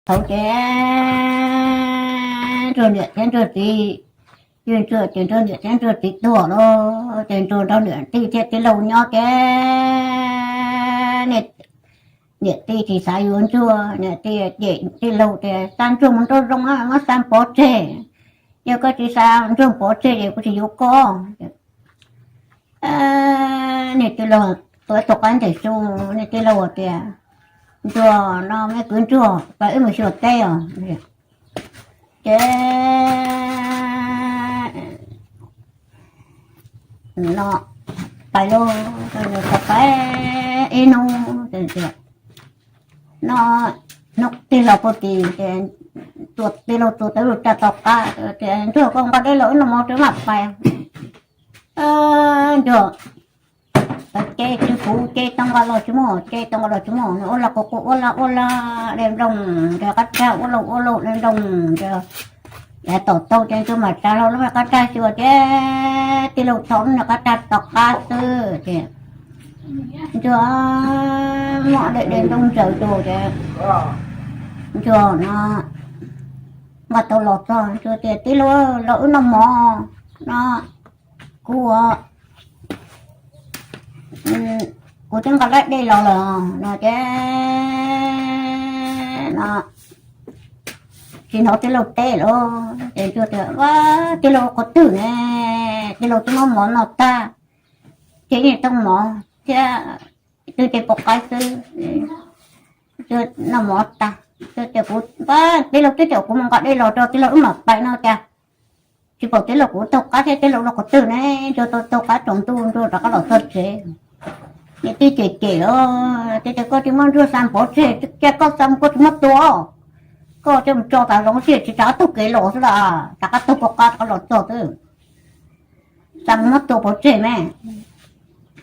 Thaum ces Ntsuag niam thiab Ntsuag txiv, yog Ntsuag ces Ntsuag niam thiab Ntsuag txiv tuag lawm ces Ntsuag nrog niam tij thiab tij laug nyob ces niam tij tsis xav yuav Ntsuag, niam tij cem tij laug tias xa Ntsuag mus nruab zoo, muab xa pov tseg. Yog koj tsis xa Ntsuag pov tseg ces kuv tsis yuav koj. Niam tij laug tuav ib tug qaib ntes su, niam tij laug tias, Ntsuag no, me kwv Ntsuag, pab wb mus xyuas teb os. Ces no pais lauj, pais ib hnub no, hnub tij laug puag tim ces tij laug tua tau lub raj tom qab tias, Ntsuag, koj nqa dej los wb noj mov rau mam pais. Ntsuag ces tsis pub, ces tau nqa los tsis muaj, ces tau nqa los tsis muaj, ua laj quas quas, ua laj ua laj, dej nplooj ntawm qab raj, ua laj ua laj, dej nplooj ntawd. Yav tom taug ces Ntsuag mam tsa hlo lub me qab raj xyuas ces tij laug thaum lub niag qab raj tom qab xwb ces Ntsuag muab dej, dej nplooj ntsaws rau ces Ntsuag no nqa tau los txog, Ntsuag tias, Tij laug, los wb noj mov no, kuv kuv twb nqa lawm dej los lawm no ces no tsis hnov tij laug teb lawm ces Ntsuag tias, Ua, tij laug qhov twg ne? Tij laug twb muab mov noj tag, ces yeej tau mov thiab, twb ces pom qaib xwb, noj mov tag. Kuv, tij laug twb tias kuv mus nqa dej los rau tij laug wb mam pais no cas tsis pom tij laug, kuv taug qab thiab tij laug los qhov twg ne? Ntsuag taug taug qab tsaus ntuj Ntsuag rov qab los txog tsev. Niam tij cem cem, Tias tias koj tsis muab Ntsuag xa pov tseg, cas koj xa mus koj tsis muab tua, koj coj mus tso tas zoov xwb tsis rov qab taug kev los xwb las, rov qab taug pov qab rov qab los txog xwb, xa mus muab tua pov tseg me.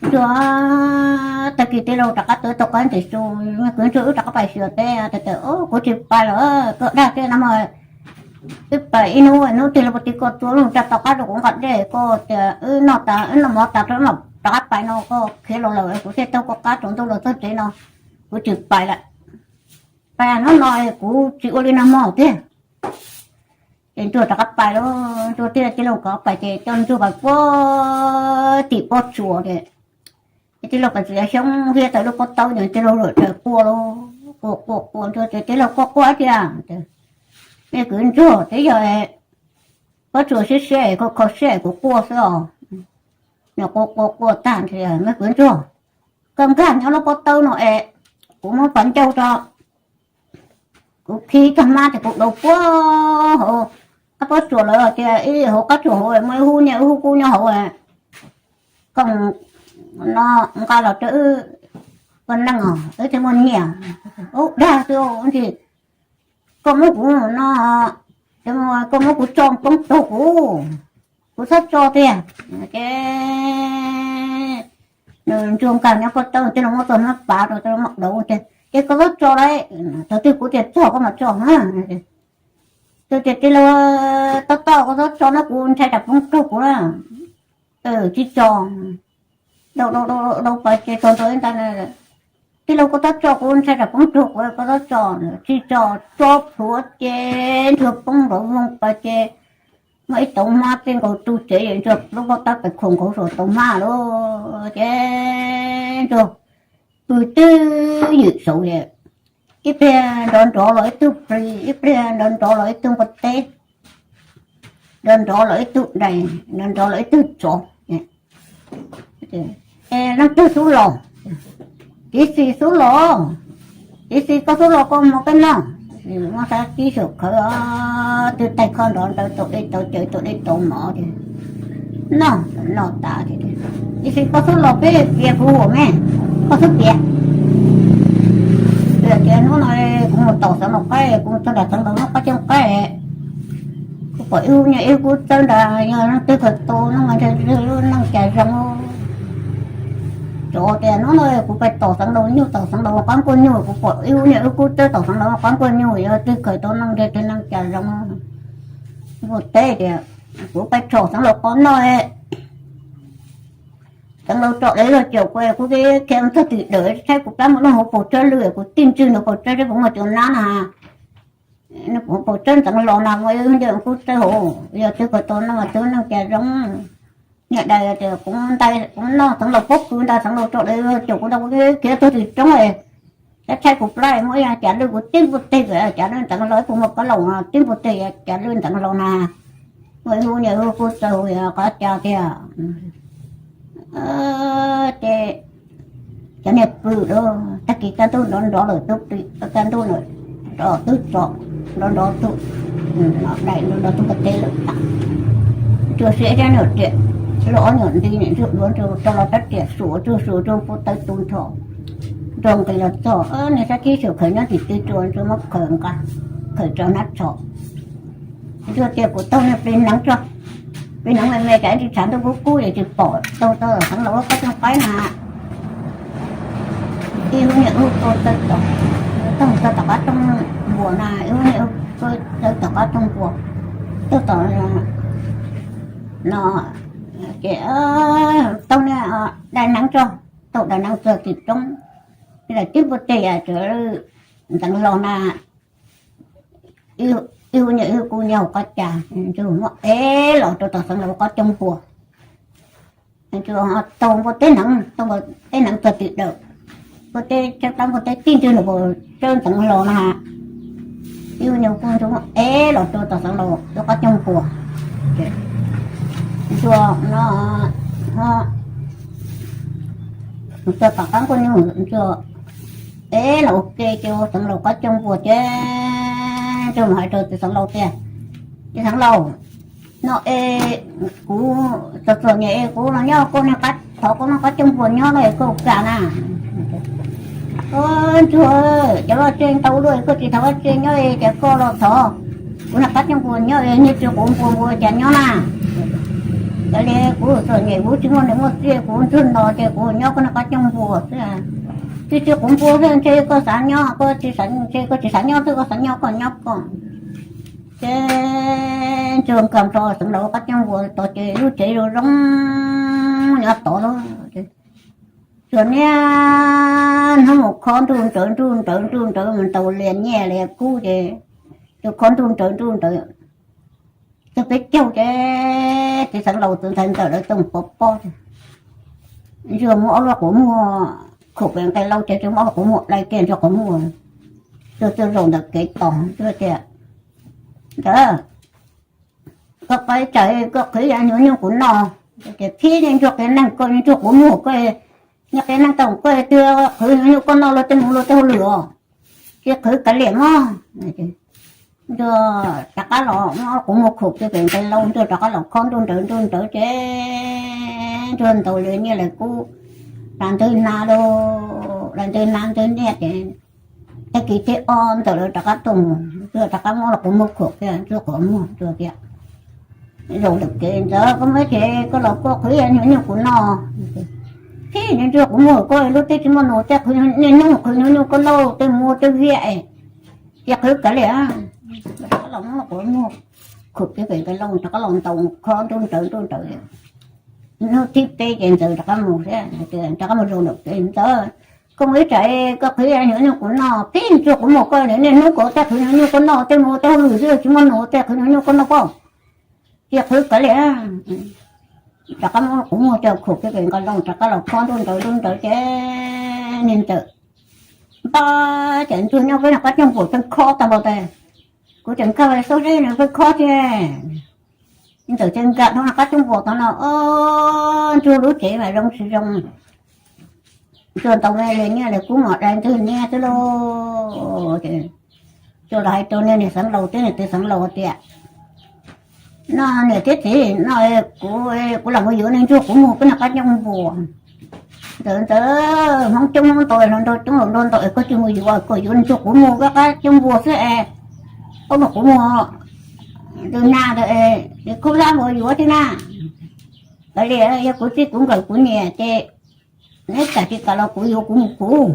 Ntsuag tag kis tij laug rov qab tuav ib tug qaib ntes su, me kwv Ntsuag wb rov qab pais xyuas teb. Tias tias, Kuv tsis pais lawm, koj dag tej no mas wb pais ib hnub, hnub twg los puag tim koj tua lub raj tom qab rau kuv nqa dej, koj tias wb noj tas, wb noj mov tas rau mam rov qab pais no, koj khiav los lawm kuv thiaj taug pov qab tsaus ntuj los txog tsev no, kuv tsis pais lawm. Pais hnub no kuv tsis ua li no mog tiag. Ces Ntsuag rov qab pais lauj, Ntsuag thiaj tij laug rov qab pais ces coj Ntsuag pais puag tim pob tsuas ces, ces tij laug pais txiav xyoob hiab tawm lub pob tawb ces tij laug lawm tsaws quaj lauj, quaj quaj quaj Ntsuag ces tij laug quaj quaj tias, Me kwv Ntsuag, twb yog pob tsuas siab siab kho kho siab kuv quaj xwb os. Nws quaj quaj quaj tag, Me kwv Ntsuag, koj nkag nyob lub pob tawb no es kuv muab pas ncauj rau, kuv khi tag hmab ces kuv daus puag hauv qab pob tsuas lawm tias ib hauv qab tsuas hauv muaj ib hub nyiaj ib hub kub nyob hauv, koj no nqa los rau wb ua neej os, wb thiaj muaj nyiaj. Ub, dag xwb ntsis, koj muab kuv no, koj muab kuv tso poob rau kuv, kuv txhob tso tiag. Ces nws Ntsuag nkag nyob pob tawb, tij laug muab txoj hmab pav rau, tij laug muab daus tias, Ces koj txhob tso lauj, thaum twg kuv tias txog koj mam tso. Tij laug, Tij laug, toj toj, koj txhob tso na, kuv ntshai tsam poob rau kuv na. Tsis tso. Daus daus daus pas ces txog ntua ib nta, Tij laug, koj txhob tso, kuv ntshai tsam poob rau kuv, koj txhob tso. Tsis tso, tso plhuav ces Ntsuag poob nkaus loo pas ces muaj ib tauv hmab txij nkaus ru tsev, Ntsuag lub pob tawb pes khaum nkaus saum tauv hmab lauj. Ces Ntsuag pw twj ywm saud, ib pliag nrov nrov los ib tug plis, ib pliag nrov nrov los ib tug npua teb, nrov nrov los ib tug dais, nrov nrov los ib tug tsov. Leej twg xub los? Txiv Xis xub los. Txiv Xis, koj xub los koj mus peb noj. Muab sab tib saum khawv, twb taig kho nrov ntawd tau dej tau cawv tau dej tau mov. Noj, noj tas, Txiv Xis, koj xub los peb piav kuv huam me, koj xub piav. Tias hnub no kuv mus tom xeev laus qaib, kuv mus txog nram xeev laus qaib coob qaib, kuv pom ib hub nyiaj ib hub kub txawb nrad, yog leej twg khaws tau no mas ntshe lub neej cas zoo. Tsov tias hnub no kuv pais tom xeev laus nyuj, tom xeev laus qaib nkuaj nyuj, kuv pom ib hub nyiaj ib hub kub txawb tom xeev laus qaib nkuaj nyuj, yog leej twg khaws tau neej ntshe lub neej cas zoo. Npua teb tias kuv pais tsom xeev laus qhov no, xeev laus tsom dev luag caum kuv, kuv khiav txog tim dawm saib kuv plab muaj lub hauv paus tsawb lwj, kuv tij ntswg nws paus tsawb saib puas muaj cov nab na. Kuv pum tsawb ntxeev laus na muaj ib lub ncej kuj txawj hauv, yog twg kawg tau noj mas twb neej cas zoo. Niam dais tias kuv ntais kuv noj Xeev Laus pob kws, ntais Xeev Laus rau lawv caum kuv ntawd, kuv khiav tuag tim roob, tshaib tshaib kuv plab, muaj ib yam cas lwj kuv tib npuj teg, cas lwj ntxeev laus, ib puas muaj kab laus no tib npuj teg, cas lwj ntxeev laus na. Muaj ib hnub niam hu kuj txawj hu qhov cas tiag. Ces cov niag pw lawm, tag kis kaj ntug nrov nrov lawm, tub pw kaj ntug lawm, nrov twb tso, nrov nrov tus, dais nrov nrov tus ka teb lawm tas. Ntsuag siab thiab niam riam, lub ob nyuam nti niam ntsuag duav ntsuag rau los rab riam suav ntsuag suav ntsuag pub tawb tu nrho, ntsuag nqis los txog niag sab tib xyuas khaws nyob tim tw rua ntsuag muab khaws nqa, khaws tso hnab tsho. Ntsuag tias kuv taug niag plig neev tso, plig neev me me cas ib ntsis tshav ntuj kub kub es tsis pom, taug tau Xeev Laus lub qab rooj qaib na. Ib hnub niam hu kuj tawg tau, taug tau tom qab rooj npuas na, ib hnub niam hu kuj tawg tom qab rooj npuas, taug tom no ces taug niag dais neev tso, taug dais neev txog tim roob, lawv tib npuj teg tsuav ntxeev laus na. Ib hnub niam hu kuj nyob hauv qab cas, ntsuag muab ev los rau tom Xeev Laus qab rooj npuas. Ntsuag taug npuaj teb neev, taug npuaj teb neev txog tim dawm, npuaj teb tsawb plab npuaj teb tib ntwg los tsawb ntxeev laus na. Ib hnub niam kuj ntsuag muab ev los rau tom Xeev Laus lub qab rooj npuas. Ntsuag no, ntsuag tom qab nkuaj nyuj ntsuag ev los ua ke ces Xeev Laus qab rooj npuas ces ntsuag mus hais rau tus Xeev Laus tias, tus Xeev Laus, no es kuv txom txom nyem es kuv los nyob koj niag qab, thov koj niag qab rooj npuas nyob no es koj kam na. Ntsuag, cov vaj tse ntau dua koj tsis thov vaj tse nyob es cas koj los thov kuv niag qab rooj npuas nyob es niag tsis quav npua npua cas nyob na. Cas li kuv txom nyem kuv tsis muaj neeg muaj txiaj kuv ntsuag nto ces kuv nyob koj niag qab rooj npuas xwb. Tsis tsis quav npua xwb ntshe koj xav nyob, koj tsis xav, ntshe koj tsis xav nyob xwb, koj xav nyob koj nyob koj. Ces ntsuag nkag nrho Xeev Laus qab rooj npuas tod ces lub tsev zoo zoo nyob tod lawm. Tsuas niaj hnub mus khob nruj nrawv nruj nrawv nruj nrawv mus ntaus lias nyiaj lias kub ces tsuas khob nruj nrawv nruj nrawv txog peb caug ces tus Xeev Laus tus ntxhais ntxawm lawv tuaj mus pov pob. Ntsuag muab ob lub quav muag khum pem nqe lauj ces ntsuag muab ob lub quav muag dai kiag ntsuag quav muag. Ntsuag txawm zaum ntawm kev tos ntsuag tias, ntawd, koj pab tsam koj qhwv ib yam nyuag nyuj kuv noj. Ces phib ntsuag qias neeg koj, ntsuag quav muag koj, nyob qias neeg tau koj twb qhwv nyuag nyuj koj noj luag tej mus luag tej hauj lwm os. Ces qhwv kav liam mog. Ntsuag rov qab los muab quav muag khum kiag pem nqe lauj, ntsuag rov qab los khob nruj nrawv nruj nrawv ces ntsuag ntaus lias nyiaj lias kub, lam ntwg hnav lauj, lam ntwg hnav ntwg nyiaj ces tag kis thib ob ntxawm lawv rov qab tuaj mus, ntsuag rov qab muab los quav muag khum kiag ntsuag quav muag ntsuag tias, zaum ntawm kev ntxawm koj muab ces koj los koj qhwv ib yam nyuag nyuj kuv noj. Phib ntsuag quav muag koj lub teb tsis muaj nus tej qhwv niaj hnub qhwv nyuag nyuj koj noj tej mus tej viaj es, ces qhwv kav liam. Rov qab los muab quav muag khum kiag pem nqe lauj rov qab los ntaus khob nruj nrawv nruj nrawv. Hnub thib peb ces ntxawm rov qab mus thiab, rov qab mus zaum ntawm kev ntxawm, koj mus ib tsam koj qhwv ib yam nyuag nyuj kuv noj, phib ntsuag quav muag koj niaj hnub koj tej qhwv nyuag nyuj koj noj tej mus tej hauj lwm xwb tsis muaj nus tej qhwv nyuag nyuj koj noj koj, ces qhwv kav liam. Rov qab muab quav muag coj khum kiag pem nqe lauj rov qab los khob nruj nrawv nruj nrawv ces niag ntxawm npab ces ntsuag nyob peb niag qab cooj npuas pheej khob tag npaum tes, kuv tseem nkag xub zeb nws pheej khob thiab. Ntxawm ces nkag dhau niag qab cooj npuas tod no, ntsuag lub tsev mas zoo tsis zoo. Ntsuag ntaus lias nyiaj lias kub mas dai ntwg niaj xwb lauj. Ntsuag los hais rau niag niam xeev laus thiab niam txiv xeev laus tias, no niam thiab txiv, no kuv, kuv lam mus yuav niag ntsuag quav muag peb niag qab cooj npuas. Ntxawm, ntxawm, hmoob coob hmoob ntau, hluas nraug coob hluas nraug ntau es koj cia mus yuav, koj yuav niag ntsuag quav muag peb qab cooj npuas xwb es, koj mus quav muag ntawm na, es khub hlab mus yuav thiab na. Kav liam, yog kuv txij kuv nkawm kuv niam ces neb kam tsis kam los kuv yuav kuv mus kuv.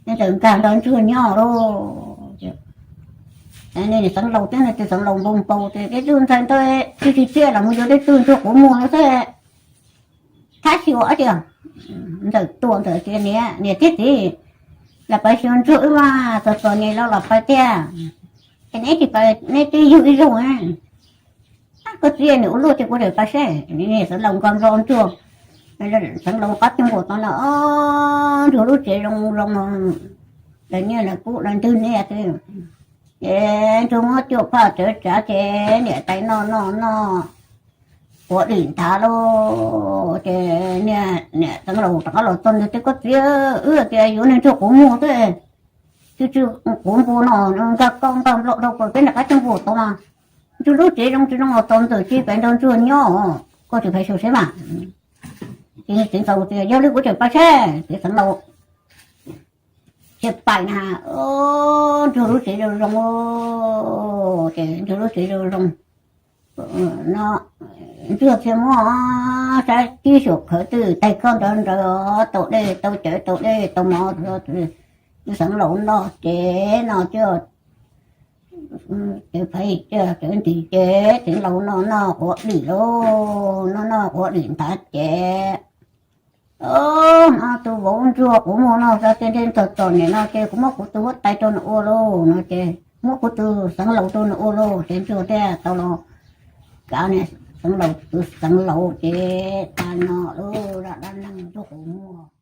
Ntxawm nkag nrog ntsuag nyob lauj. Niag niam xeev laus thiab niag txiv xeev laus npau npau tias, tej tug ntxhais ntawd tsis tsim txiaj los mus yuav tej tug ntsuag quav muag no xwb. Thab xyuas tias, ntxawm tuaj ntxawm tias, niam, niam thiab txiv, los pais xyuas ntsuag wb mas, txom txom nyem los los pais tiag. Ces neb tsis pais, neb twb yug ib zaug. Koj txiv, nws ua luaj ces kuv tseem pais seb. Niam Xeev Laus nkag nplo ntsuag, Xeev Laus qab cooj nkaus tod no, ntsuag lub tsev zoo zoo, lawv niaj lawv kub lawv ntwg niaj xwb. Ces ntsuag muab cuaj phaj txawv tsav ces niam tais noj noj noj quav dim nthav lauj. Ces niam Xeev Laus rov qab los txog ntawd tias, koj txiv, wb tias yuav niag ntsuag quav muag xwb, tsw tsw quav npua no, nkag koj nkag nplo dhau plaws peb nram qab cooj nkaus tod mas, ntsuag lub tsev zoo tsis zoo los txaus ntxawm tsis pais nrog ntsuag nyob, koj tsis pais xyuas seb mas. Ces txiv ntxawm tias, yog li kuv tseem pais seb. Ces Xeev Laus thiaj pais na, ntsuag lub tsev zoo zoo, ces ntsuag lub tsev zoo zoo no, ntsuag thiaj muab saib tib suam khawv twj taig koj nrawv nrawv, tau dej tau cawv tau dej tau mov, Xeev Laus noj ces no coj cawv phav cawv ntim ces Xeev Laus noj noj quav dim lauj, noj noj quav dim nthav ces, no tus vauv ntsuag quav muag no xav tias ntshe txog txom nyem no ces kuv muab kuv tus huab tais rau nws ua lauj no ces muab kuv tus Xeev Laus rau nws ua lauj. Ces ntsuag thiaj tau los kav niag Xeev Laus tus Xeev Laus ces tag no lauj, zaj dab neeg ntsuag quav muag.